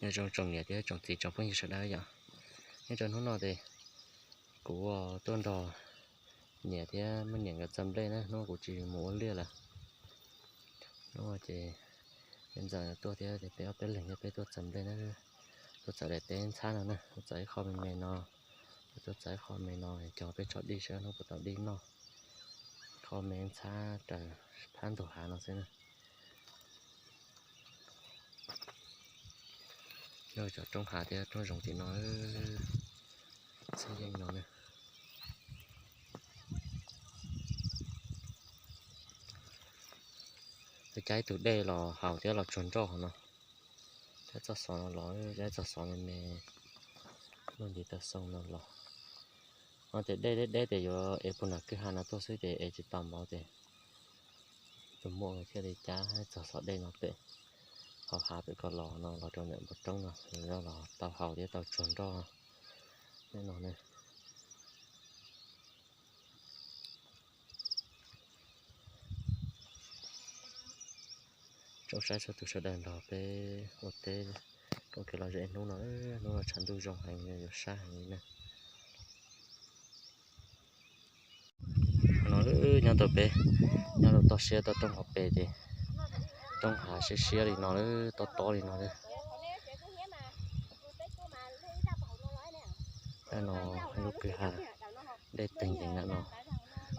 Nyob zoo tsoom niam thiab tsoom txiv tsoom phooj ywg sawv daws yom. Nyob rau hnub no ces kuv tuaj nrog niam thiab muaj niam nkawd txaws nplej na, hnub no kuv tsis mus ua liaj lawm. Hnub no ces peb ntxawm tuaj thiab ces peb ob peb leeg thiab peb tuaj txaws nplej na. Tuaj txaws daim teb ntxhab no na, tuaj txaws ib qho me me no, tuaj txaws ib qho me no cog peb tso dij saib hnub puas tau dij noj. Qho me ntxhab raws phab ntug hav no xwb na. Yog cov roob hav thiab roob zoov tim no, txhia yeej no na. Cab ib tug dej los haus thiab los tsuag nroj hauv no. Cab txoj xov no los, cab txoj xov me me, luaj ntiv taw xoo no los. Ho ces dej deb deb ces yuav ev puag nram kwj ha no tuaj xwb ces ev tsis tau npaum ces tus muam thiaj li cab txog xov dej no pem hauv hav pem ko los no los rau ntawm npoo roob no, los tau haus thiab tau tsuag nroj no na. Tsoom saib txhua tus sawv daws nrog peb ua teb koob kev lom zem hnub no, hnub no tshav ntuj zoo heev yuav sab heev li na. No nyob tau peb, nyob rau toj siab toj roob hauv pes ces roob hav siab siab li no, tob tob li no. No lub kwj ha dej teeg yees na no,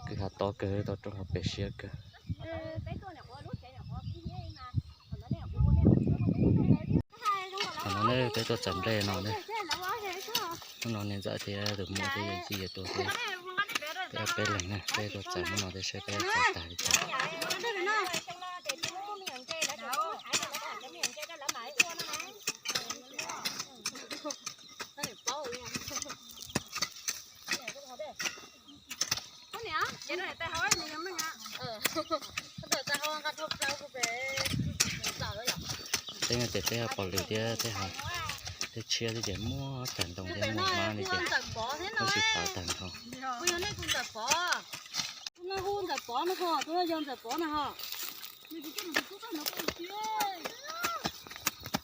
kwj ha tob kawg, toj roob hauv pes siab kawg. Qhov no ne peb tuaj txaws nplej no ne. Hnub no niam ntxawm thiab tus muam thiab yawm yij yuav tuaj thiab. Peb ob peb leeg na, peb tuaj txaws hnub no thiab saib peb txaws tag li cas. Teb no ces teb ho pos lwg thiab teb ho, teb tshiab thiab ces muaj tag ntoo thiab muaj hmab li ces tab sis pav tag nrho.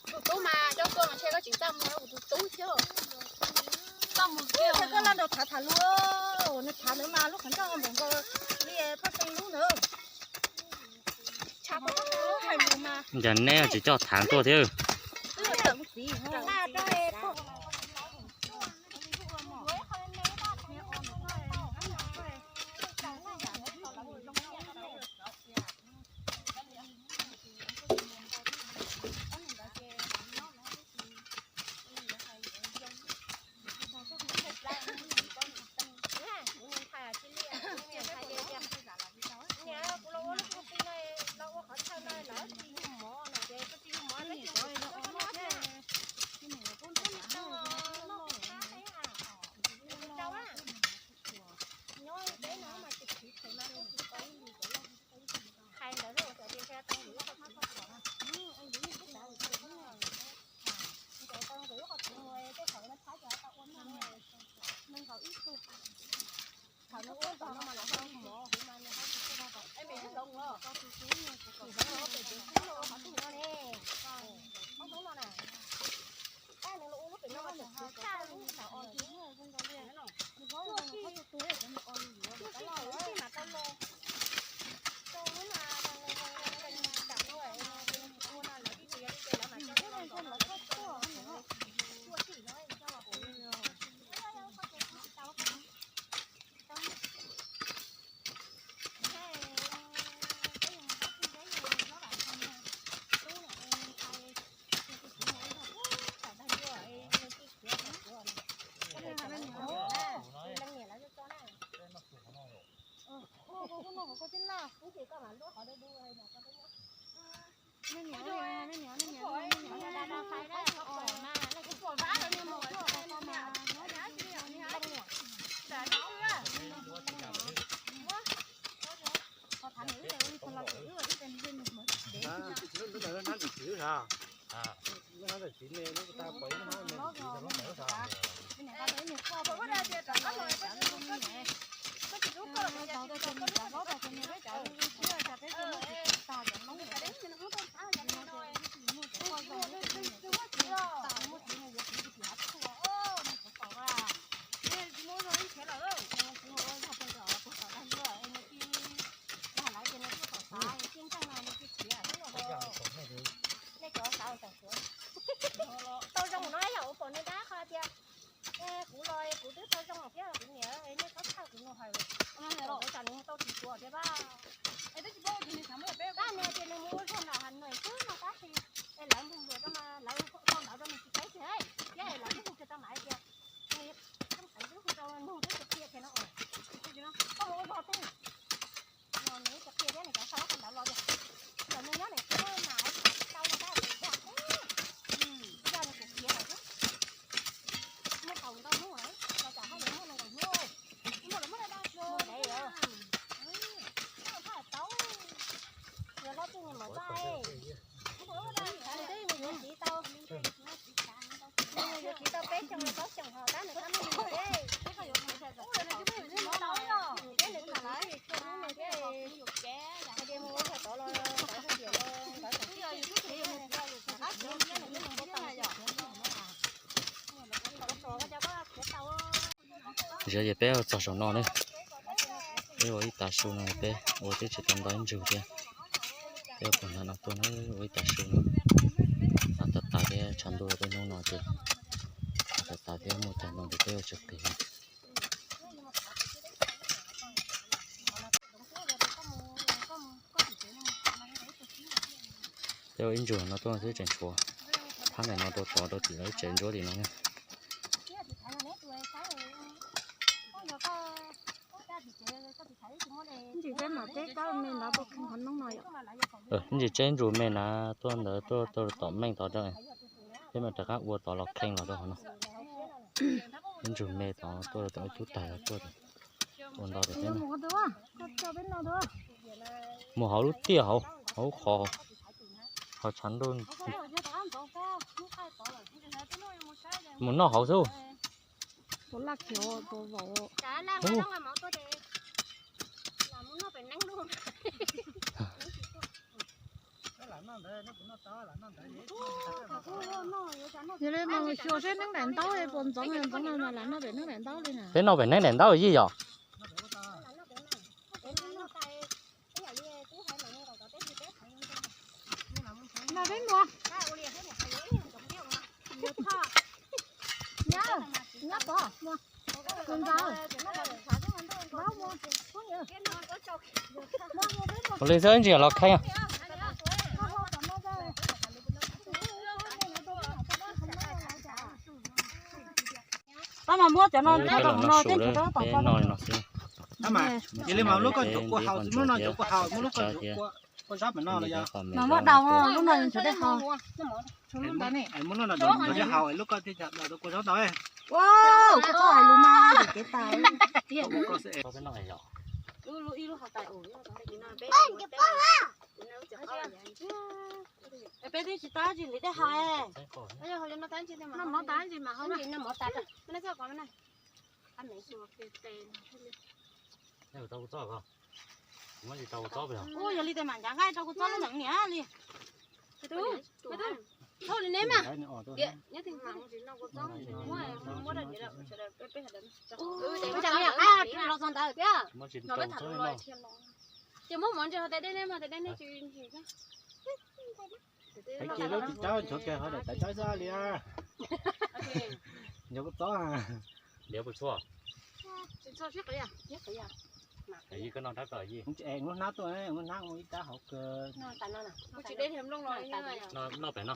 Tus tub mas coj tuaj mas ntshe koj tsis txaj muag, kuv tus tub thiab. Koj los nrog thav tham lus, nws thav ntawd mas lub qhov ncauj npaum nkaus li poj xeem lub ntawd. Cas neb tsis coj thav tuaj thiab? Tab nws tias nws mus ua zog nram Hà Nội xwb no tab sis es lawv mus nruas rau mas lawv sau ntawv rau nws tsis teb tiag, thiab es lawv twb hu kiag tau mam hais tias nws, koj mus txeev twb hu rau nug twb tsis qhia kiag no, koj mus ua zog twb no nws tsis qhia thiab nws cov sau ntawv los tias, txawm nws nyob niam txiv mas hais tsis tau no tab sis yog nws kuv khiav lawm xwb. Muaj tau ntau hnub lawm, los tsam haj yam muaj nees nkaum hnub, muaj lawv muab da da xyoo, muaj thaj tau, yog loj twg nws mam txais, twb nws yuav txiv tau, nws yuav txiv tau peb xyoos los plaub xyoos ho tab nws txhob muaj nws thiab, thiab nws tham lawv thiab, hais tias mus ua tod los ntawd haj tiam los ntawd xyov twb yog yus twb khiav yus niam txiv los yus tsis qab khiav thiab nws twb mus nruab tau yom. Ziav ces peb txog saum no ne, peb ua ib tav su no peb ua twb tsis tau ntau ib ntsug thiab. Peb ua puag nram no tuaj ne, ua ib tav su no, tas tas thiab tshav ntuj peb hnub no ces tas tas thiab muaj cag ntoo ces peb ua tsis qis. Peb ua ib ntsug no tuaj xwb tseem tshuav, phab ntawm no rau tod rau tim lawv tsev ntsuab tim no ne. Ntsis peb mam peb kab me ntawd tuaj kheej qhov noob no yom. Ntsis tseb ntsus me na tuaj ntawd tuaj tom meej tod rau, peb mam rov qab ua tod los kheej los rau qhov no. Ib ntsus me tod tuaj rau tom ib tug tag tuaj ua ntau tias peb mus hauv lub tiaj hauv, hauv qhov, qhov tshav ntuj. Mus noj hauv xwb. Yog li no xyuas seb neeb daim ntaub puas ntxoov, ntxoov no mas lam noj pem neeb daim ntaub li na. Peb noj pem neeb daim ntaub yij yom. Noj peb mus. Nyob, nyob pov mus. Tus ntawd. Ua li xwb ntsis los kheej. Pab mas muab cov no nyob rau hauv no, tej ntsuav rau tom ko. Yog li mas lub koj ntsuav kua haus, muab lub koj ntsuav kua zaub pem no los yog. Mas muab daus lub no ntsuav tej haus. Muab lub no ntsuav tej haus, lub koj thiaj los rau kua zaub tau. Koj txhob hais lus mas kev tas. Peb twb tsis tab tsis nqhis tej haus. Noj mov tas ntsis mas haus, noj mov tas. Ua yog li tes mam ncav nqaij rau kuv txob lub ntawm niam li. Txhob li neb mas. Los txog ntawd thiab. Ces muab mov ntsis hauv tais dej ne, hauv tais dej ne tsis ntsis. Tais kiag lub tsis cab, nchuav kiag hauv daim tawv cab xwb li. Nchuav kua txob. Koj noj rab kawg yij. Lub hnab tuaj, lub hnab mus ib rab hauv kawg. Noj pem no.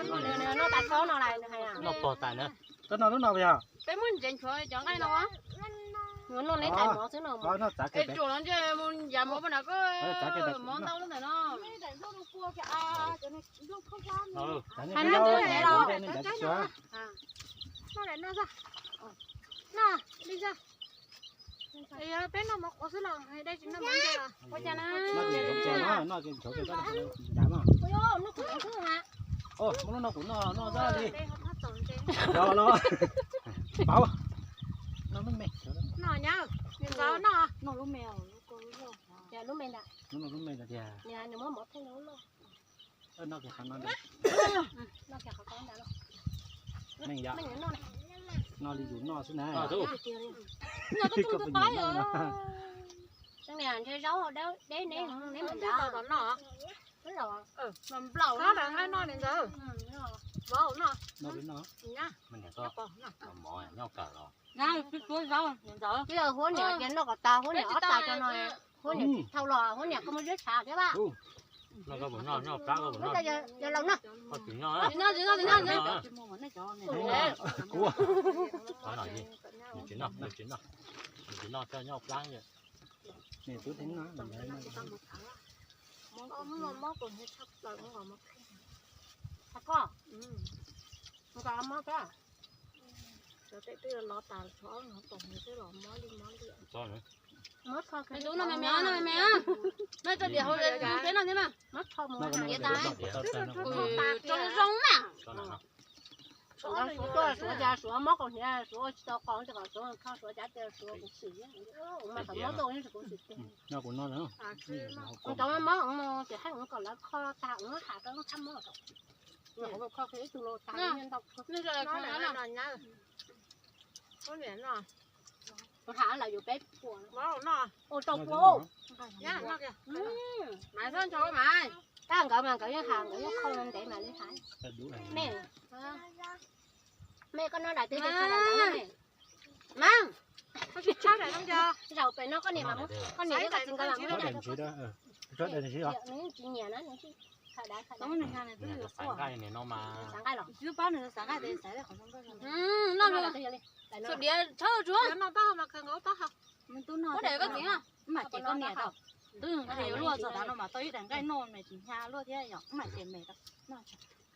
Noj tas txob no lawm. Noj pog tas na. Koj noj lub no yog? Peb muab ntsev nchuav cov nqaij no. Noj neb tais mov xwb no. Noj txav kiag, tsuas no ntshe mus yav mov pab na koj, mov ntau lub ntawm no. Noj li zaj. Peb noj mov qhuav xwb los dej tsis noj mov ntse los ua cas na. Muab lub no kuv noj, noj zaj li. Los los. Pauv. Noj lub me. Noj nyab, nws ntxav noj. Noj lub me. Lub me ntag. Lub me ntag tiag. Nws muab mov theej rau lub loj. Noj kiag qhov no ntag. Noj kiag qhov ko ntag los. Meej yom. Noj li yus noj xwb na. Noj tus tus qaib. Ntshe zaub deb neb neb mus nrad. Nplaum no noj li ntawd. Noj peb noj. Noj peb noj. Noj peb noj. Twb yog huab niam ces noj kom tas, huab niam ob tas tso no, huab niam tsis thau los huab niam koj muaj ziab tshav thiab vaj. Yog laus noj. Tsis noj, tsis noj, tsis noj. Tsis noj, tsis noj, tsis noj, noj plab. Koj, nkaus mob thiab. Cov tej twb los tas, tshuav ob no pom nws twb los mob li mob li. Noj me me, noj me me, noj tso diam hauv peb noj thiab na. Mob tsho mus hais tas, tsoo zoo na. Suav tuaj suav cas suav mob kaus hniav, suav ua tsis tau qos, kom suav kho suav cav tias suav kuv xwm, mas thaum mob tuaj kuv xwm tiag. Kuv cov mob mus ces haj mus kom lawv kho tag ua has rau thab mob. Kho ib tug los tag ntau. Kuv has lawv yuav peb puas, ua rau puas. Mas txhob nrog mas. Tab nkawd mas nkawd yeej has, nkawd yeej kho ntev mas li has. Me, me koj noj daim twg, mas zaum pem no koj niam, koj niam thiab koj txiv nkawd mas, nws tsis nyiam na, nws tsis, xav nqaij los, xav nqaij, noj diav tshawb tsuav, noj tab mas khaws nkaus tab ha. Ua daim koj txiv na, mam ces koj niam tau, twb yuav luaj txog tav no mas tau ib daim nqaij noj me tsis hnyav luaj thiab yom, mam ces me tau.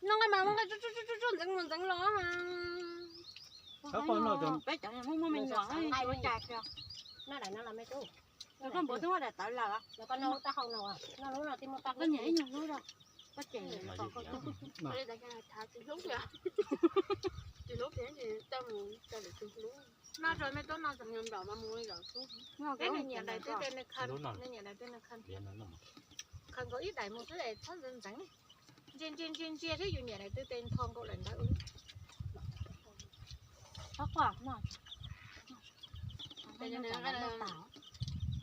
Noj nqaij mas muaj nqaij tsuj tsuj ntxeev mus ntxeev los mas. Peb cov muaj muaj me nyuam ua cas. Tus koj npawg twb muaj daim tawv lawm. Koj niam ib nyuag hlub rau, koj ces tsis hlub kiag, tsis hlub kiag ces coj mus coj lwm tus hlub. Noj tso me tub, noj tso, nws nplaum mas mus li lawm xwb. Peb nws nyiam daim twg ces nws khaws, nws nyiam daim twg nws khaws. Khaws nkaus ib daim mus xwb es txhob ntxeev ntxeev. Ntsia ntsia ntsia ntsia thiab yus nyiam daim twg ces nthos nkaus daim ntawd.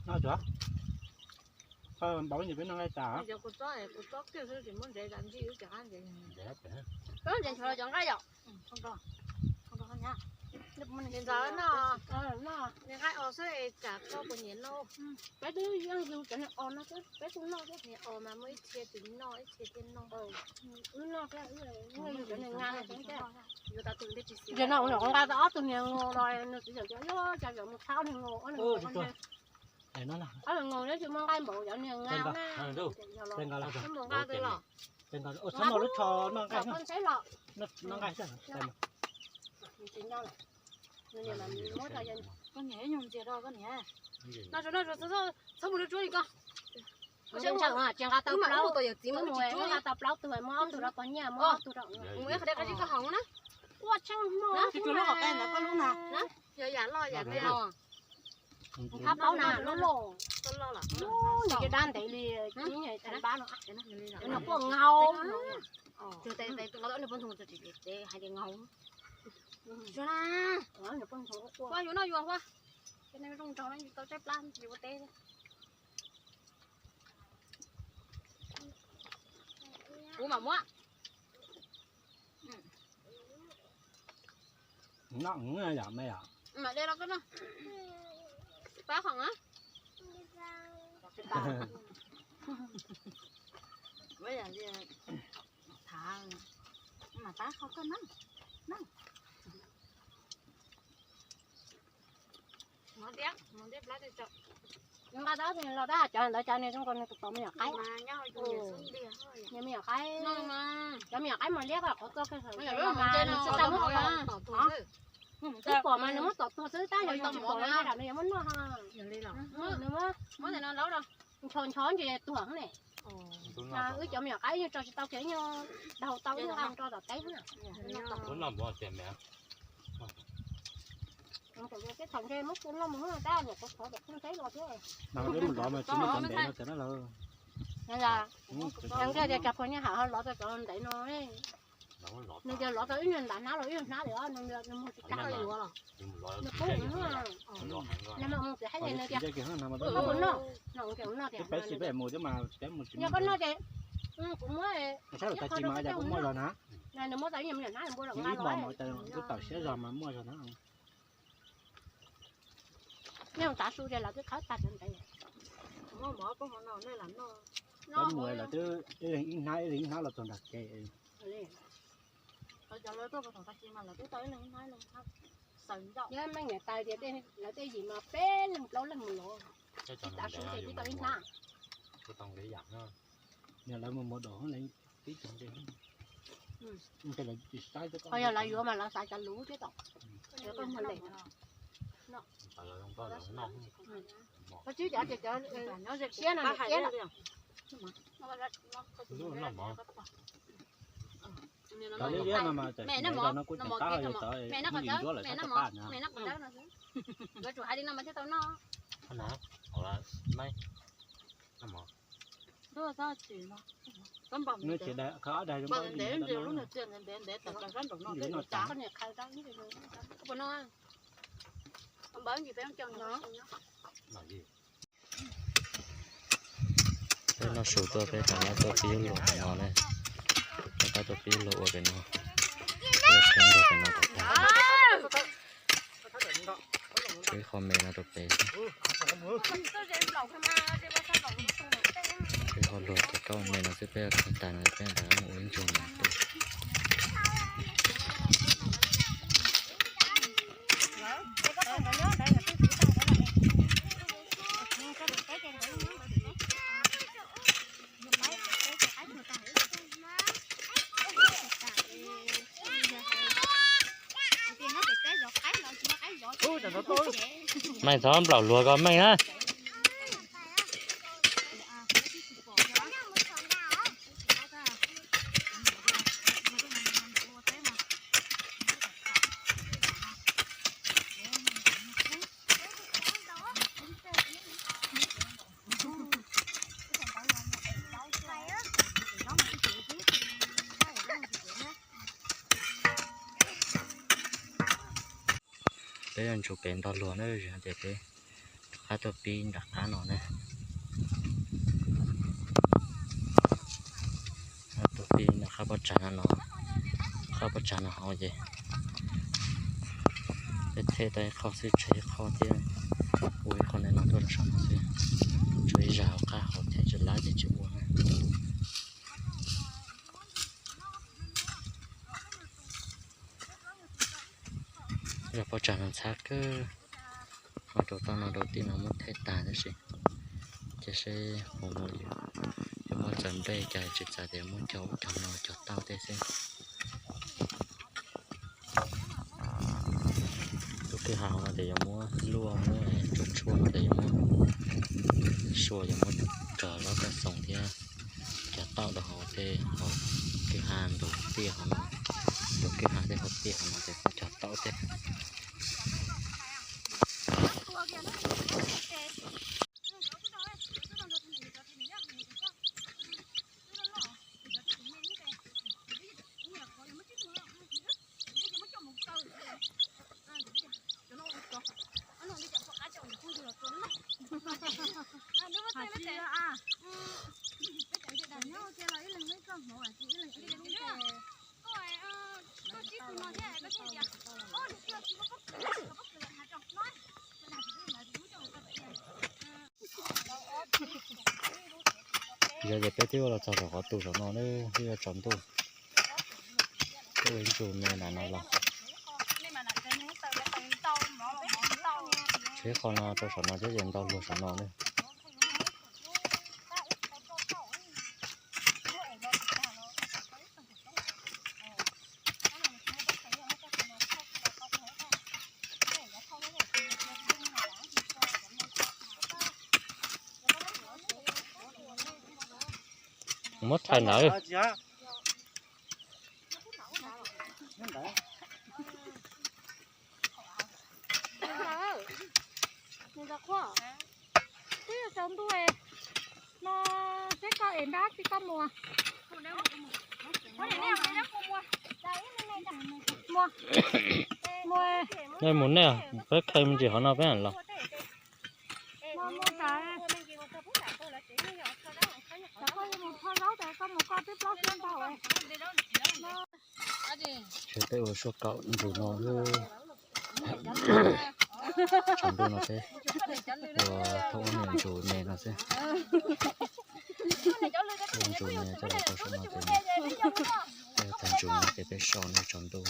Noj tso. Npaum nyiam peb noj nqaij tas. Kuv tsob kiag xwb tsis muab ntsev tas ntsis wb cov qab ntsev. Ntsev nchuav los cov nqaij yom. Ntxawm no, nqaij os xwb es tsam koj puas nyiam noj. Peb twb yeej yug cov niag os no xwb, peb kuj noj thiab. Niag os mas muaj ib txhia tsis noj, ib txhia thiaj noj. Wb noj thiab, yug cov niag nqa no xwb thiab. Yug tas tus ntej tsis xis. Ntsia no, ua nyuam qhuav nqa tau ob tug niag ngos los nws txiv yawm tias, yog cas yog mus tshab ob niag ngos, ob niag ngos, ob niag ngos neb tsis muaj nqaij npaum cov niag nqa na. Nqa twg los? Nqa lub tsho noj nqaij, noj nqaij. Koj niam ib nyuag ntxias rau koj niam. Txhob mus rau tsuab li koj. Tsis nqa tau plaub, wb mus nqa tau plaub tug, muab ob tug rau pog nyiaj, muab ob tug rau mus ib qho dej qab zib koj haus na. Ua tshaj hmo. Tsis tsuas lub qhov qe ntawd koj lub na. Yog yam loj yam twg? Phab plaub na, loj loj. Nws ces dab ntev li, nws quaj nkaus. Tus tes tes tus nqa tau ob niag poj ntxoog tsis tsis tsis hais tias nkaus. Ua yuav noj yuav ua. Ces nej zoo nraug na, yus tau tshaib plab yus ua teb. Kuv mam muab. Noj yam me yom. Mam de los koj noj. Pab khoom na. Thav mas pab kho koj na. Nqa tau los tab cov ntawd cov niag zoo nkaus nws tus pom me nyuam qaib. Niag me nyuam qaib, cov me nyuam qaib mos liab koj qhuav koj kawg nws tsis tau muab, twb pom mas nws muab tom tuag xwb tab yog yus tsis pom los nws yuav muab noj. Nws muab nchos nchos ntsis tuag ne. Mas wb cov me nyuam qaib yeej tso tsis tau kiag, yeej daug tau ib nqa mus rau tom teb na. Peb thaum ntse muab kuv noj mus tab niam qhuav qhuav tom kheej teb los thiab. Mas peb mus lov mas tsis muaj cov ntev no tiag na lawm. Nws tias cas pog nyiaj ham ho lov tau cov ntev no. Nws tias lov tau ib nyuag ntam hnab los ib nyuag hnab li os, nws muag tsis tag li os. Nws pub, nws mus txiv hais tias nws tias koj puas noj, noj tias, yog koj noj ces kuv muab, kuv muab los na. Ib hmos mas twb tawm siab zog mas muaj zog na. Nej tav su ces lawv twb khawb tag sawv ntxeev. Lawv mus lawv twb ib leeg ib hnab ib leeg ib hnab los txog nram kev. Yog meej niam tais tias lawv tej yim mas peb leeg plaub leeg mus los, tav su ces twb tau ib hnab. Yog lawv mus mus dua tib tug ntej. Ho yog lawv yuav mas lawv xav cov luv thiab tom. Koj muag lem. Koj tsib cov, cov siab no siab na. Peb noj su tuaj peb rov qab tuaj pib luag pem no ne. Rov qab tuaj pib luag ua pem no. Peb tsheb luag pem no tag tag. Peb qho me no rau pem. Peb qho luag ces koj me no xwb peb kho tas no peb rov qab mus ua ib ntsug no tuaj. Meej txhob nplaum luag ko meej na. Peb yuav ntsug kev ntog luag na, ces peb rov qab tuaj pib nram qab no na. Tuaj pib nram qab pob tsav no, qab pob tsav no hauv ces peb thaij tau ib qho xwb tshuav ib qho thiab, ua ib qho ntawm no tuaj rau saum no xwb, tshuav ib zag hauv qab hauv thiab tsis lab ces tsis ua na. Yog pob tsav no ntxhab kawg, ho rau toj no rau tij no muab thaij tag tab sis, cia seb puas muaj, yuav muab txawm nplej cas tsis txawm tias muab cog ub cog no cog tauj tej xwb. Tus kwj ha hauv no ces yuav muab luaj muab tsuag tshuaj no ces yuav muab sua yuav muab cog zaub kab xoom thiab cog tauj rau hauv tej hauv kwj ha ntug tiaj hauv no, ntug kwj ha tej hauv tiaj hauv no ces cog tauj tej. Yog ces peb twb los txog saum qhov tu saum no ne, twb yuav tsaus ntuj, twb ua ib ntsug me nram no los. Tshuav ib qho no rau saum no thiab ces ntau luag saum no ne. Muab thaij ntawd. Twb yuav tsaus ntuj no, seb koj es nrab tsis koj mus. Mus, mus, nej mus nej, peb kheej me ntsis hauv no peb los. Mus, mus, tsam koj yuav mus tho zaub tas koj mus koj twb plaub siab ntau. Ces peb ua suab kaum ntsuag no xwb. Tsaus ntuj no peb ua thoob ob niag ntsuag me no xwb. Ua ntsuag me coj los rau saum no ces, peb tag ntsuag no ces peb so nej tsaus ntuj.